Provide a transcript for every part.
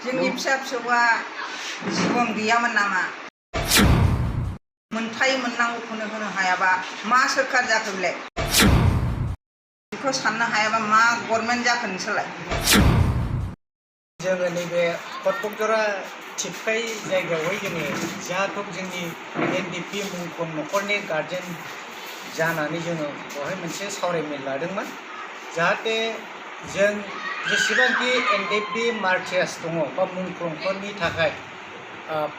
जोंनि फिसा फिसौआ जिबन गैयामोन नामा? मोनथाय मोननांगौखौनो होनो हायाबा मा सोरखार जाखो बेलाय? बेखौ साननो हायाबा मा गभर्नमेन्ट जाखो नोंसोरलाय? जोङो नैबे कटकजरा थिपकाय जायगायावहाय जोङो जाहाथे जोंनि एनडिपि मुंख्लं न'खरनि गार्जेन जानानै जोङो बेवहाय मोनसे सावरायमेल लादोंमोन जाहाथे जों जेसेबांखि एनडिपि मार्टियास दङ बा मुंख्लंफोरनि थाखाय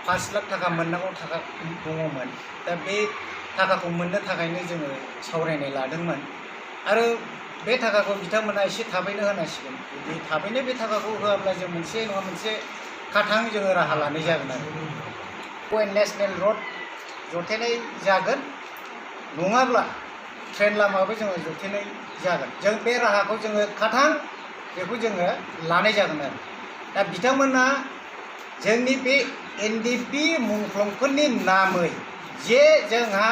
5 लाख थाखा मोननांगौ थाखा दङमोन दा बे थाखाखौ मोननो थाखायनो जोङो सावरायनाय लादोंमोन आरो बे थाखाखौ बिथांमोना एसे थाबैनो होनांसिगोन जुदि थाबैनो बे थाखाखौ होआब्ला जों मोनसे नङा मोनसे खाथां जोङो राहा लानाय जागोन आरो नेशनेल रड जथायनाय जागोन नङाब्ला ट्रेन लामाबो जोङो जथायनाय जागोन जों बे राहाखौ जोङो खाथां बेखौ जोङो लानाय जागोन आरो दा बिथांमोना जोंनि बे एनडिपि मुंख्लंफोरनि नामै जे जोंहा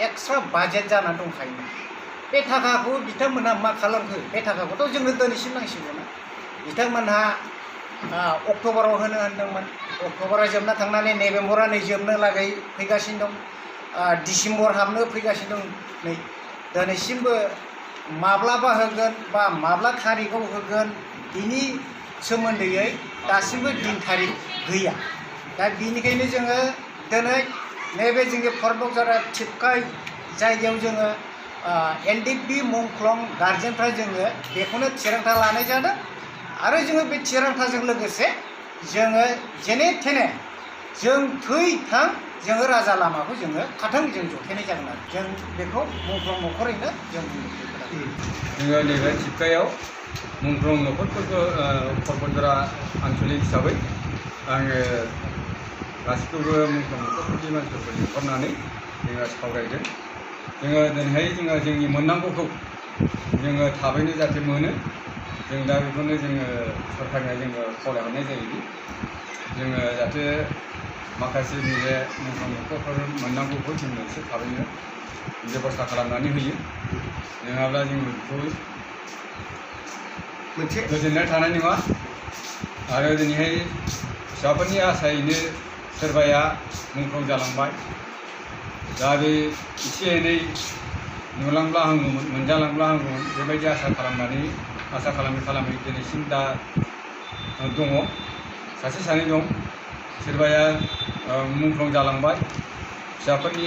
एक्सट्रा बाजेट जानानै दंखायोमोन बे थाखाखौ बिथांमोनहा मा खालामखो बे थाखाखौथ' जोंनो दिनैसिम नांसिगौना बिथांमोनहा अक्ट'बराव होनो होनदोंमोन अक्ट'बरा जोबना थांनानै नभेम्बरा नै जोबनो लागै फैगासिनो दं डिसेम्बर हाबनो फैगासिनो दं नै दिनैसिमबो माब्लाबा होगोन बा माब्ला थारिखआव होगोन बिनि सोमोन्दैयै दासिमबो दिन थारिख गैया दा बिनिखायनो जोङो दिनै नैबे जोंनि कटकजरा थिपकाय जायगायाव जोङो एनडिपि मुंख्लं गार्जेनफ्रा जोङो बेखौनो थिरांथा लानाय जादों आरो जोङो बे थिरांथाजों लोगोसे जोङो जेने थेने जों थै-थां जोङो राजा लामाखौ जोङो खाथां जों जथायनाय जागोन आरो जों बेखौ मुंख्लं न'खरैनो जों जोङो नैबे थिपकायाव मुंख्लं न'खरफोरखौ कटकजरा आन्चलिक हिसाबै आङो गासिखौबो मुंख्लं न'खरफोरनि मानसिफोरखौ लिंहरनानै जोङो सावरायदों जोङो दिनैहाय जोंनि मोननांगौखौ जोङो थाबैनो जाहाथे मोनो जों दा बेखौनो जोङो सरकारनो जोङो खावलायहरनाय जायोदि जोङो जाहाथे माखासे नैबे मुंख्लं न'खरफोर मोननांगौखौ जोंनो एसे थाबैनो बेबस्था खालामनानै होयो नङाब्ला जों बेखौ मोनसे गोजोननाय थानाय नङा आरो दिनैहाय फिसाफोरनि आसायैनो सोरबाया मुंख्लं जालांबाय दा बे एसे एनै नुलांब्ला हामगौमोन मोनजालांब्ला हामगौमोन बेबायदि आसा खालामै दिनैसिम दा दङ सासे सानै दं सोरबाया मुंख्लं जालांबाय फिसाफोरनि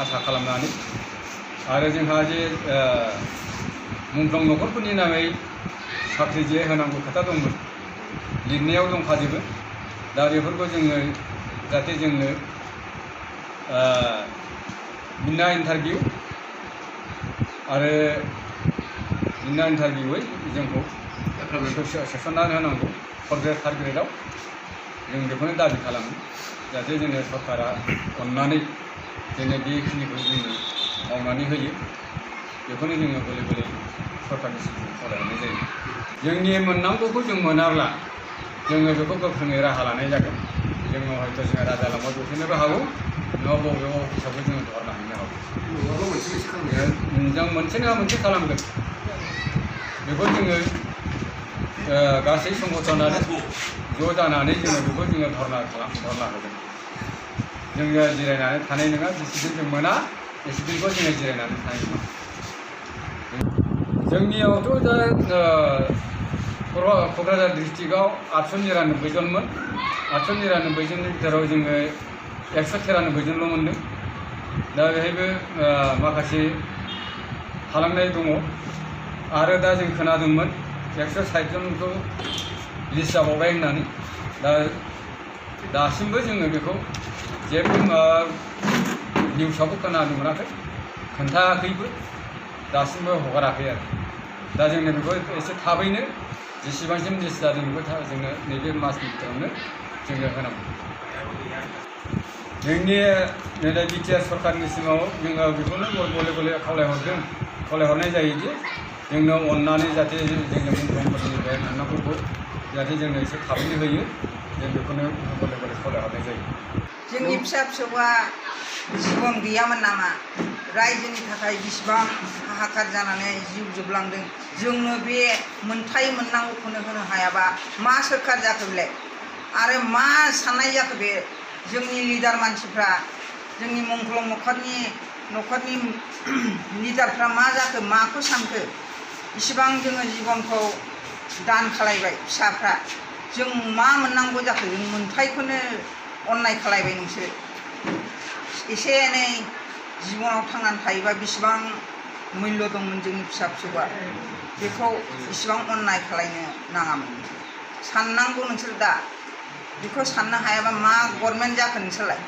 आसा खालामनानै आरो जोंहा जे मुंख्लं न'खरफोरनि नामै साख्रि जे होनांगौ खोथा दंमोन लिरनायाव दंखाजोबो दा बेफोरखौ जोङो जाहाथे जोंनो बिना इन्टारभिउ आरो बिना इन्टारभिउयै जोंखौ सोसननानै होनांगौ 4 ग्रेड 3 ग्रेडआव जों बेखौनो दाबि खालामो जाहाथे जोंनो सरकारा अननानै जोंनो बेखिनिखौ जोंनो मावनानै होयो बेखौनो जोङो गले गले सरकारनि सिगाङाव खावलायहरनाय जायो जोंनि मोननांगौखौ जों मोनाब्ला जोङो बेखौ गोख्रोङै राहा लानाय जागोन जोङो हयथ' जोङो राजा लामा जथायनोबो हागौ नङाबा बबेबा अफिसावबो जोङो धरना हैनो हागौ जों मोनसे नङा मोनसे खालामगोन बेखौ जोङो गासै संगठनानो ज' जानानै जोङो बेखौ जोङो धरना होगोन जोङो जिरायनानै थानाय नङा जेसेदिन जों मोना एसेदिनखौ जोङो जिरायनानै थानाय नङा जोंनियावथ' दा क'क्राझार डिस्ट्रिक्टआव 899 जनमोन 899 जननि गेजेराव जोङो 193 जनल' मोनदों दा बेहायबो माखासे थालांनाय दङ आरो दा जों खोनादोंमोन 160 जनखौ लिस्ट जाबावबाय होननानै दासिमबो जोङो बेखौ जेबो निउसावबो खोनानो मोनाखै खोन्थायाखैबो दासिमबो हगाराखै आरो दा जोंनो बेखौ एसे थाबैनो जेसेबांसिम लिस्ट जादों बेखौ जोंनो नैबे मासनि भितरावनो जोंनो होनांगौ जोंनि नैबे बिटिआर सरकारनि सिङाव जोङो बेखौनो गले गले खावलायहरनाय जायोदि जोंनो अननानै जाहाथे जोंनि मुंख्लंफोरनि बे मोननांगौखौ जाहाथे जोंनो एसे थाबैनो होयो जों बेखौनो गले गले खावलायहरनाय जायो जोंनि फिसा फिसौआ जिबन गैयामोन नामा? रायजोनि थाखाय बिसिबां हाहाकार जानानै जिउ जोबलांदों जोंनो बे मोनथाय मोननांगौखौनो होनो हायाबा मा सोरखार जाखो बेलाय? आरो मा साननाय जाखो बे जोंनि लिडार मानसिफ्रा जोंनि मंगलं न'खरनि लिडारफ्रा मा जाखो माखौ सानखो इसिबां जोङो जिबनखौ दान खालायबाय फिसाफ्रा जों मा मोननांगौ जाखो जों मोनथायखौनो अननाय खालायबाय नोंसोर एसे एनै जिबनाव थांनानै थायोबा बेसेबां मुल्य दंमोन जोंनि फिसा फिसौआ बेखौ इसिबां अननाय खालायनो नाङामोन साननांगौ नोंसोर दा बेखौ साननो हायाबा मा गभर्नमेन्ट जाखो नोंसोरलाय